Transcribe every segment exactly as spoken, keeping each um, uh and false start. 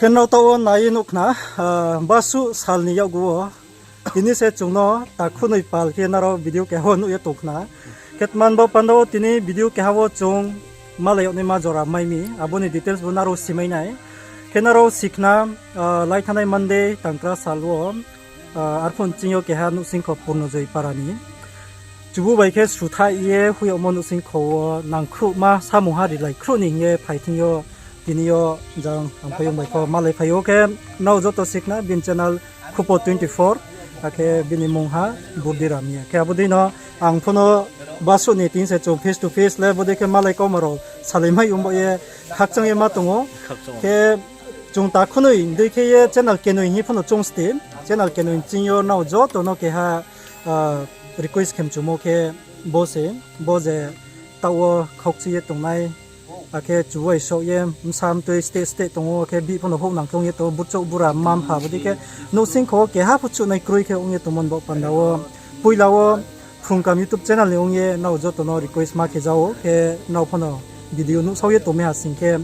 Khe nrao taoh wo nai ye nuh khna, ah, basuh sal ni yakgu wo. Tini se chung no takhunoi pal khe nrao video keha wo nuh ye tong khna. Khe tma ni bo panda wo tini video keha wo chung malai yag naima jora mai mi, abo ni details bo nrao simai nai. Khe nrao si khna, ah, lai thanai Monday tangkra sal wo, ah, arphuh nching yo keha nouhsingkho Purnojoy para ni chubu bai khe suthaih ye hoih yagmo nouhsingkho wo nangkhruhma samung ha rilai khruh ni hing ye phai thing yo, tini yo jang angphaiyong bai pho malai phai ou. Khe nrao joto si khna bini channel Khupo twenty four, akhe bini mungha Burdi Ramia. Khe abo dei no ang pho no basuh ni tini se chung face to face le bodei khe malai kauma rao salai mai ong baoh ye khakchang ye ma tong ou. Khe chung takhunoi dei khe ye channel kenoi hing ye pho no chung sti. Channel kenoi nching yo nrao joto no keha, ah, request khe mchumo khe bo se, bo je taoh wo khaukchi ye tongnai, akhe chubu bai souh ye bsa mtui steh steh tong ou, akhe bihih pho no houh nang khe ong ye tong ou, burchouh bura mma mpha bodei khe nouhsingkho wo keha pho chuhnai kroi khe ong ye tongmo ni baoh panda wo. Poila wo Phrungkam YouTube channel ni ong ye nrao joto no request ma khe ja ou, khe nrao pho no video nuhsao ye tongmai ha sing khe,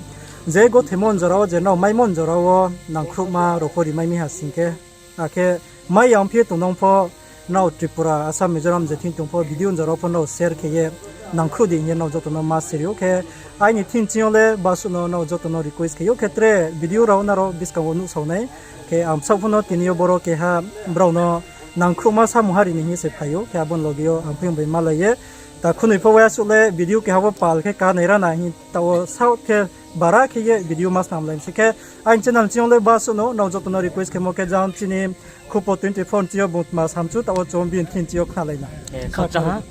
je gothemo ni jora wo, je nrao maimo ni jora wo nangkhruhma rao pho rimai mi ha sing khe, akhe mai ya ongphi ye tong nang pho, nrao Tripura, Assam, Mizoram je thing tong pho video ni jora wo pho nrao share khe ye nangkhruh di hing ye nrao joto no ma siri ou. Khe aini thing ching yo le basuh no nrao joto no request khe ou, khe tre video rao nrao buskang wo nuhsao nai. Khe ang bsaoh pho no tini yo boro keha brao no nangkhruhma samung ha ri ni hing ye se phai ou, khe abo ni loge yo angphaiyong bai malai ye. Takhunoi pho waiha suh le video keha wo pal khe kanai ra na hing taoh wo saoh khe bara khe ye video ma snamlai mi se khe aini channel ching yo le basuh no nrao joto no request khemo khe jang chini Khupo twenty four ching yo bung tma samchu taoh wo chung bini thing ching yo khnalai na. Khakchang ha.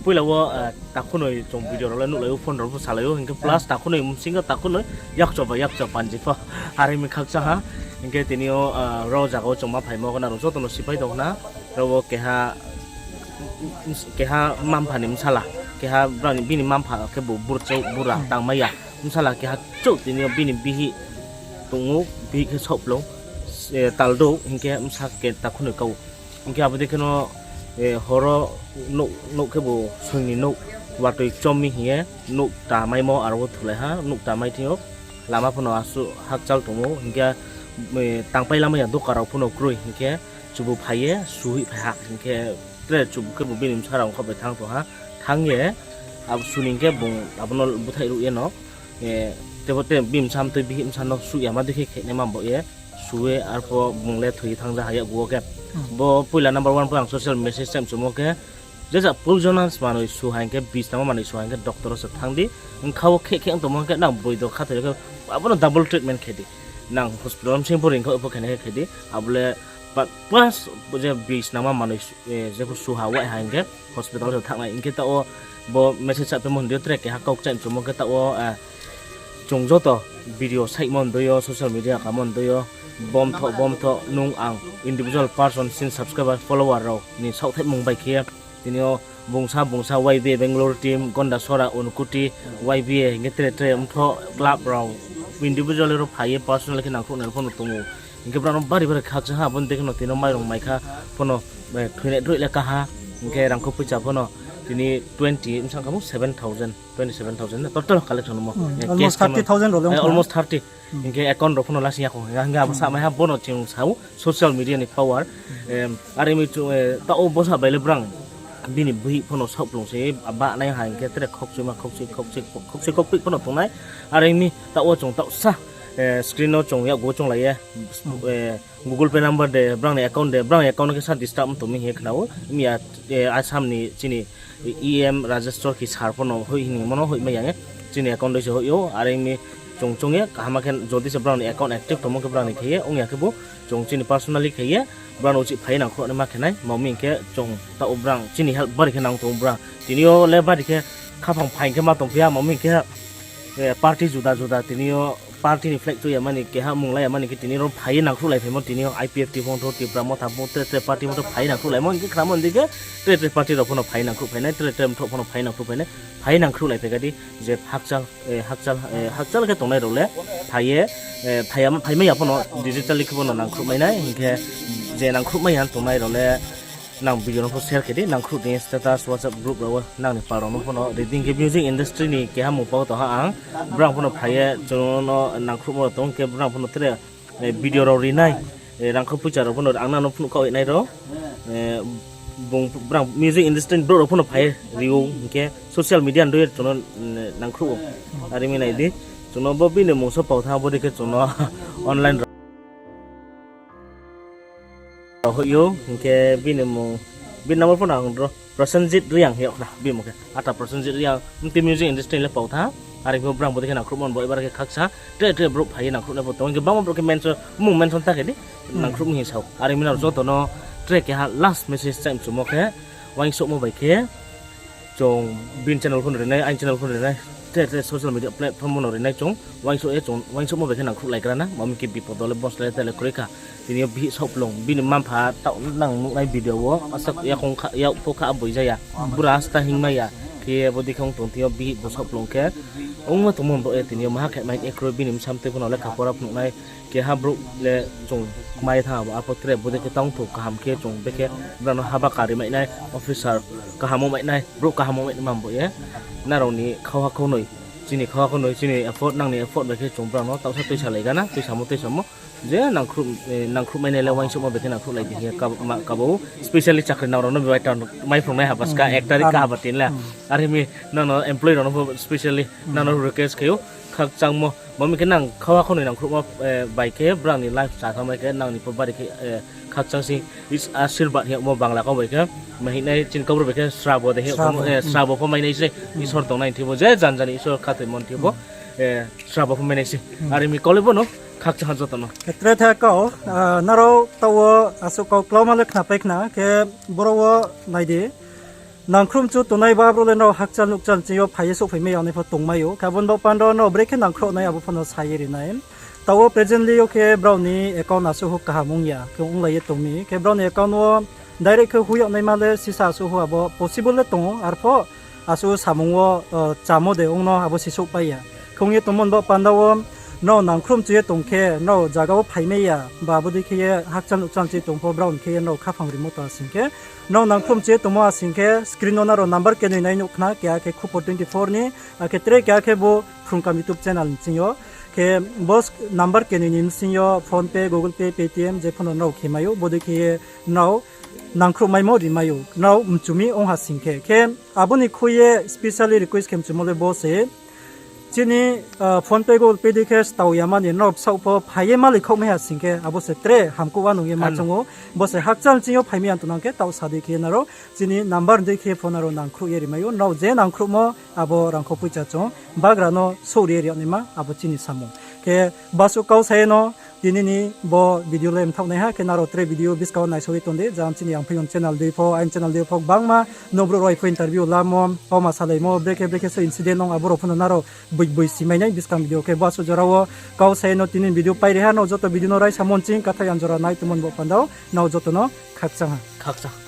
Poila wo, eh, takhunoi chung video rao le nuhlai ou, phone rao pho salai ou, hing khe plus takhunoi bsing khe takhunoi yakcho ba yakcho panji pho. Are mi khakchang ha. Hing khe tini yo, eh, rao zaga wo chung ma phaimo khe nrao joto no sipai tong khna. Rao wo keha, keha mma mpha ni bsala, keha brao ni, bini mma mpha khe bo burchouh bura tangmai ya. Bsala keha chouh tini yo bini bihih tong ou, bihih khe saohplung, eh, taldouh, hing khe bsa khe takhunoi kau. Hing khe abo dei khe no, eh, horo nouh, nouh khe bo soing ni nouh, watoi chom mi hing ye, nouh ta maimo aro wo thulai ha, nouh ta mai thing yo, lama pho no asuh hakchal tong ou, hing khe, eh, tangpai lamai ya doka rao pho no kroi, hing khe chubu phai ye, suhoih phai ha, hing khe tre chubu khe bo bini bsa rao ongkha bai thanng tong ha, thanng ye, abo suni hing khe bung abo no búthaih ruh ye no, eh, tebo te bini bsa mtui bihih bsa no suh ya ma dei khe khenaima baoh ye, su ye arpho bung le thoi ye thanng ja ha yakgu wo khe. Bo poila number one pho ang social message time chumo khe, je ja poisonous manoi su ha hing khe, bis nangmo manoi su ha hing khe doctor wo se thanng di. Bkha wo khe khe ong tongmo hing khe nang boido khathoi khe abo no double treatment khe di. Nang hospital wo bsing pho ring kha pho khe nai khe khe di. Abo le pa-, plus je bis nangma manoi su, eh, jepho su ha wai ha hing khe hospital wo se thanng nai. Hing khe taoh wo bo message sa phaimo hing di yo tre keha kau kchaih chumo khe taoh wo, eh, chung joto video saihmo ni dei yo, social media kamo ni dei yo, bomthoh, bomthoh, nung ang individual person chini subscriber, follower rao ni saohthaihmung bai khe ye, tini yo bungsa, bungsa Y B A Bangalore team, Gondasora, Unakoti, Y B A, hing khe tre tre mthoh club rao, individual rao phai ye personal khe nangkhruh nai pho no tong ou. Hing khe brao no bari bari khakchang ha, abo ni dei khe no tini yo mairung mai kha pho no, eh, thoinai droih le kaha, hing khe rangkho poicha pho no tini twenty, bsang kha mo seven thousand. Twenty seven thousand na total collection mo. Hmm, eh, almost cash thirty thousand rao le, eh, ong kha. Almost thirty. Hmm. Hing khe account rao pho no lasing ya kho. Hing khe abo, hmm, samai ha bo no chung sao social media ni power. Hmm. Em, are mi chung, eh, taoh wo bosa bai le brang bini bihih pho no saohplung se, ba nai ha hing khe tre khokchoi ma, khokchoi, khokchoi, khokchoi khokpih pho no tong nai. Are mi taoh wo chung taoh sa, eh, screen no chung yakgu wo chounglai ye, hmm, eh, Google Pay number de, brang ni account de, brang ni account no khe sa disturb tong mi hing ye khna ou. Miya, eh, Assam ni chini E M Rajesh Chorkhi sir pho no hoih hing mo no hoih mai ya ye. Chini account de se hoih ou, are mi chung choung ye, kaham khe jodi se brang ni account active tongmo khe brang ni khe ye, ong ya khe bo, chung chini personally khe ye, brang no uchih phai ye nangkhruh naima khe nai, ma mi hing khe chung taoh wo brang, chini help bari khe nang tong brang. Tini yo le bari khe khaphang phai khe ma tong phi ya, ma mi hing khe, eh, party juda juda, tini yo party ni flag tui ya mani, keha mung lai ya mani khe tini rao phai ye nangkhruhlai phaimo, tini yo I P F T phung tho, Tipra Motha phung, tre tre party phung tho phai ye nangkhruhlaimo, hing khe khnamo hing di khe tre tre party rao pho no phai ye nangkhruh phai nai, tre tre mthoh pho no phai ye nangkhruh phai nai, phai ye nangkhruhlai phai kha di, je hakchal, eh, hakchal, eh, hakchal khe tongnai rao le phai ye, eh, phai ya, phai mai ya pho no digitally khe pho no nangkhruh mai nai, hing khe je nangkhruh mai ya tongnai rao le nang video no pho share khe di, nangkhruh di status, WhatsApp group rao wo nang ni pal rao no pho no ri di, hing khe music industry ni keha mung pao tong ha ang, brang pho no phai ye chung no nangkhruhmo rao tong khe brang pho no tre video rao ri nai, rangkho poicha rao pho no ang nang no phnuh khaoh nai rao. Bung brang music industry ni brouh rao pho no phai ri ou, hing khe social media ni dei ye chung no nangkhruh ou. Are mi nai di, chung no bo bini mung so pau thanng, abo dei khe chung no online rao hoih ou, hing khe bini mung, bini number pho no ang ro Prosenjit Reang hing yag khna, bini mung khe ata Prosenjit Reang, mti music industry ni le pau thanng. Are pho brang bo dei khe nangkhruhmo ni bo ebar khe khaksa, tre tre brouh phai ye nangkhruhnai pho tong, hing khe bangma brouh khe mention, mung mention ta khe di, nangkhruhmo hing sao. Are mi nrao joto no tre keha last message chai mchumo khe, uaingsouhmo bai khe, chung bini channel pho no ri nai, aini channel pho no ri nai, tre tre social media platform no ri nai chung, uaingsouh ye chung, uaingsouhmo bai khe nangkhruhlai gra na, mami khe bipod le bos le tele kroi kha. Tini yo bihih saohplung, bini mma-mpha taoh nang nuhnai video wo, asa yakoung kha, yak pho kha boi ja ya, bura asta hingmai ya, khe bo dei khe ong tong thing yo bihih bo saohplung khe, ongmo tongmo bo ye tini yo maha khe mai ye kroi, bini bsa mtoi pho no lekha pora phnuh nai, keha brouh le chung kmai thanng abo, arphuh tre bo dei khe tang thou kaham khe chung bekhe brao no haba kari mai nai, officer kaham ong mai nai, brouh kaham ong mai nai ma bo ye. Nrao ni khauha khaunoi, chini khauha khaunoi, chini effort, nang ni effort bai khe chung brao no taohsa tuisalai gana, tuisamo tuisamo. Je nangkhruh, nangkhruh mai nai le uaingsouhmo bai khe nangkhruhlai di hing ye kabo, specially chakri nang rao no bai tang mai phrung nai haba ska ek tarik ka haba tin le. Are mi nang no employee rao no pho specially nang no request khe ou, khakchangmo. Mami khe nang khauha khaunoi nangkhruhmo bai khe brao ni life chá thanngmai khe nang ni pho bari khe khakchang si, asirbad hing yagmo Bangla kau bai khe, ma hing nai chini kau brouh bai khe srabo de hing yag, srabo pho mai nai se, Isor tongnai thing bo je janja ni Isor khathoimo thing bo, srabo pho mai nai se. Are mi kau le bo no khakchang ha joto no. Tre the kau, nrao taoh wo asuh kau klauma le khnapai khna khe boro wo nai di. Nangkhruh mchu tongnai ba brouh le nrao hakchal nukchal ching yo phai ye souhphai mai ya nai pho tongmai ou. Khe abo ni baoh panda nrao brekhe nangkhruh nai abo pho no sa ye ri nai. Taoh wo presently yo khe brao ni account asuh hu kaham ong ya, khe onglai ye tong mi. Khe brao ni account wo direct khe hu yag naima le sisa asuh hu abo possible le tong ou, arphuh asuh samung wo chámo de ong no abo se souhpai ya. Khe ong ye tongmo ni baoh panda wo nrao nangkhruh mchu ye tong khe, nrao zaga wo phai mai ya, ba abo dei khe ye hakchal nukchal ching ye tong pho brao ni khe ye nrao khaphang rimo ta sing khe, nrao nangkhruh mchu ye tongmo asing khe screen no nrao number kenoi nai nuh khna, keha khe Khupo twenty four ni, akhe tre keha khe bo Phrungkam YouTube channel ni ching yo. Khe bo number kenoi ni bsing yo PhonePe, Google Pay, Paytm je pho no nrao khe mai ou, bo dei khe ye nrao nangkhruh maimo ri mai ou, nrao mchu mi ong ha sing khe. Khe abo ni khui ye specially request khe mchumo le bo se, chini PhonePe, Google Pay dei khe stao ya mani nrao bsaoh pho phai ye malai khaoh mai ha sing khe, abo se tre hamkuh wa nung ye ma choung ou. Bo se hakchal ching yo phai mai ya tongnang khe taoh sa dei khe nrao chini number dei khe phone nrao nangkhruh ye ri mai ou. Nrao je nangkhruhmo abo rangkho poicha chung bagra no souhri ye ri yag naima abo chini samung. Khe basuh kau sa ye no tini ni bo video le mthaoh nai ha, khe nrao tre video buskang wo naisao ye tong di, jang chini Yangphion channel dei pho, aini channel dei pho, gbangma no brouh rao pho interview lamo, kauma salaimo, brekhe brekhe so incident ong abo rao pho no nrao boi boi si mai nai buskang video. Khe basuh jora wo kau sa ye no tini video pai ri ha, nrao joto video no raisa monching katha yang jora nai tongmo ni baoh panda wo nrao joto no khakchang ha.